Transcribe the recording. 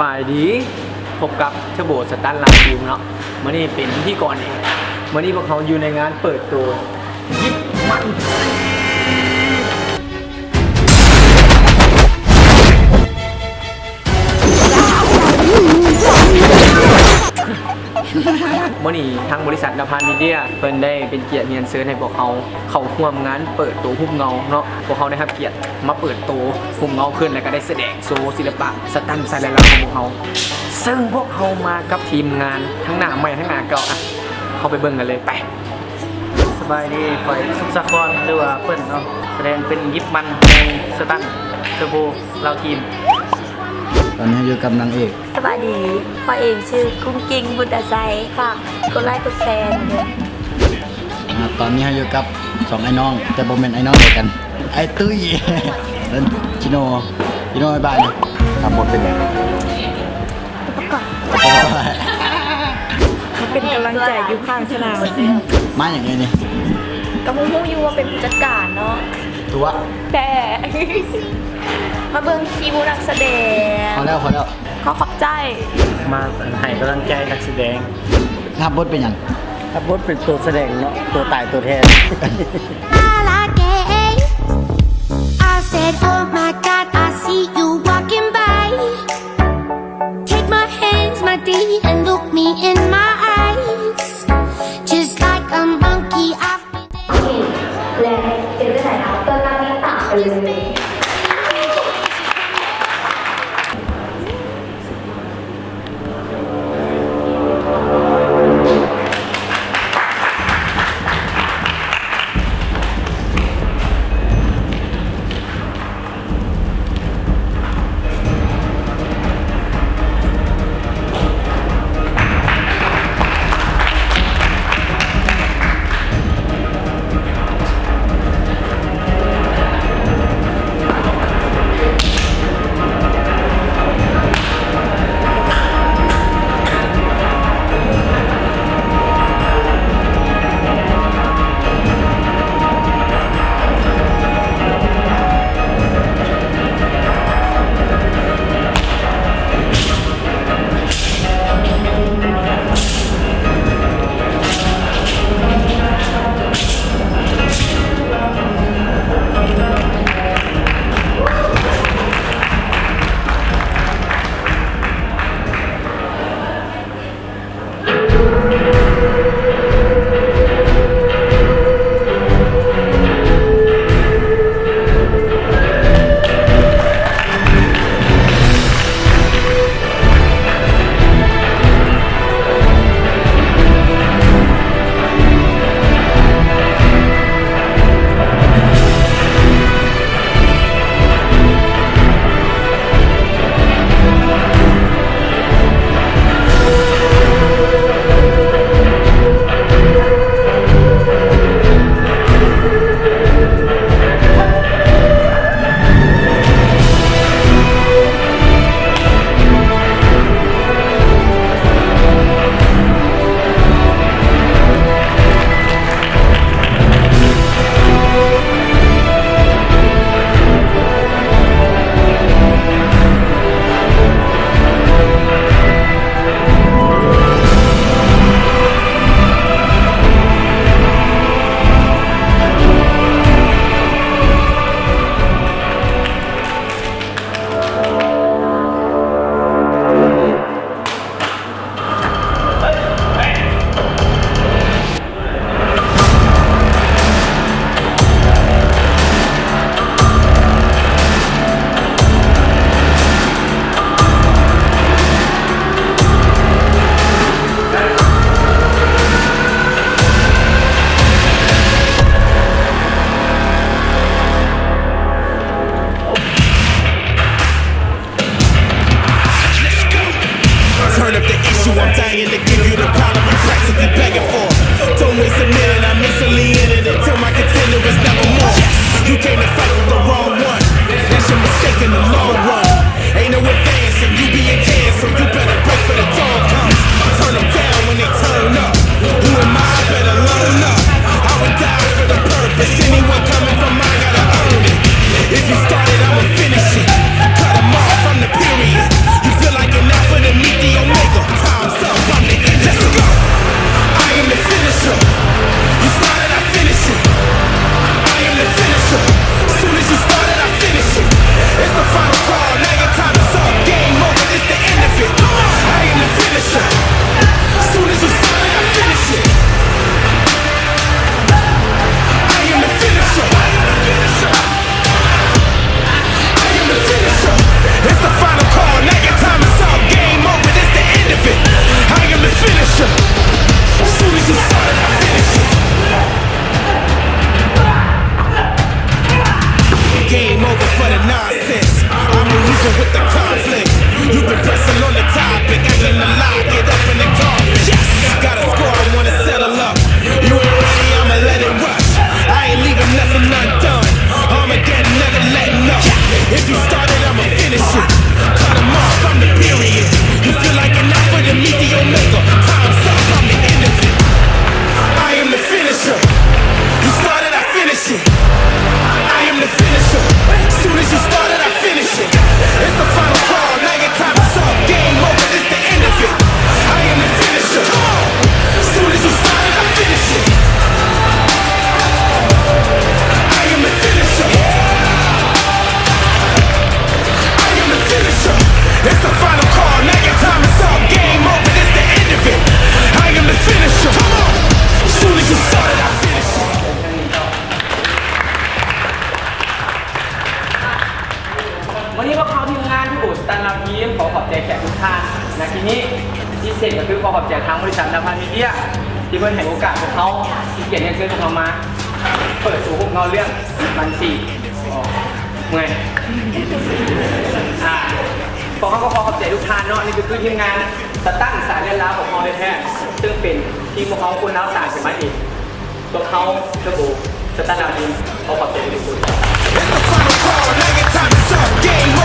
ສະບາຍດີ ພົບກັບເທີໂບ ສະຕັນ ລາວທີມເນາະ. ມື້ນີ້ເປັນພິທີກອນເອງ. ມື້ນີ້ພວກເຮົາຢູ່ໃນງານເປີດໂຕຢິບມັນ. ມື້ນີ້ທາງບໍລິສັດນະພານມີເດຍ ເພິ່ນໄດ້ເປັນກຽດຮຽນເຊີນໃຫ້ພວກເຮົາເຂົ້າຮ່ວມງານເປີດໂຕຮູບເງົາເນາະ. ພວກເຮົາໄດ້ຮັບກຽດມາເປີດໂຕຮູບເງົາເພິ່ນ ແລ້ວກໍໄດ້ສະແດງໂຊສິລະປະສະຕັນໄຊລະລາຂອງພວກເຮົາ. ເຊິ່ງພວກເຮົາມາກັບທີມງານທັງໜ້າໃໝ່ທັງໜ້າເກົ່າ. ອະ ເຮົາໄປເບິ່ງກັນເລີຍ ໄປ. ສະບາຍດີ ຂ້ອຍສຸກສາຄອນ ຫຼືວ່າເພິ່ນເນາະ ສະແດງເປັນຢິບມັນໃນສະຕັນເທີໂບ ລາວທີມ. ຕອນນີ້ຢູ່ກັບນາງເອກ. ສະບາຍດີ ຂ້ອຍເອງຊື່ກຸ້ງກິ້ງ ບຸດອາໄຊ. ຝາກກົດໄລກົດແຊແດ່ເດີ. ອາ ຕອນນີ້ເຮົາຢູ່ກັບສອງອ້າຍນ້ອງ ແຕ່ບໍ່ແມ່ນອ້າຍນ້ອງດຽວກັນ ອ້າຍຕຸ້ຍ ແລະ ຈິໂນ. ຈິໂນ ບາຍບາຍນະ. ຮັບບົດເປັນຫຍັງ? ມາເປັນກຳລັງໃຈຢູ່ຂ້າງສະໜາມ. ມາຫຍັງເອີຍນີ້? ກໍຮູ້ຢູ່ວ່າເປັນຜູ້ຈັດການເນາະ. ຕົວະ ແຕ່ ມາເບິ່ງຄິວນັກສະແດງ. ພໍແລ້ວ ພໍແລ້ວ. ຂໍຂອບໃຈ. ມາໃຫ້ກຳລັງໃຈນັກສະແດງ. ຮັບບົດເປັນຫຍັງ? ຮັບບົດເປັນໂຕສະແດງເນາະ ໂຕຕາຍໂຕແທນ. I said, "Oh my God, I see you walking by. Take my hands, my dear, and look me in my eyes. Just like a monkey, I've been" ແລະ ເປັນຈັ່ງໃດເນາະ ເພິ່ນນັ່ງຕິດຕາມໄປເລີຍ. ນີ້ພິເສດກໍຄືຂໍຂອບໃຈທາງບໍລິສັດນາພາມີເດຍ ທີ່ເພິ່ນໃຫ້ໂອກາດພວກເຮົາ ທີ່ກຽດຮຽນເຊີນພວກເຮົາມາ ເປີດໂຕພວກເຮົາເລື່ອງບັນຊີ. ອໍ ເມື່ອຍ. ອາ ພວກເຮົາກໍຂໍຂອບໃຈທຸກທ່ານເນາະ. ນີ້ກໍຄືທີມງານສະຕັນສາຍເລືອດລາວຂອງເຮົາແທ້ໆ ເຊິ່ງເປັນທີມພວກເຮົາຄົນລາວສ້າງຂຶ້ນມາເອງ. ພວກເຮົາ ເທີໂບ ສະຕັນລາວທີມ ຂໍຂອບໃຈທຸກຄົນ.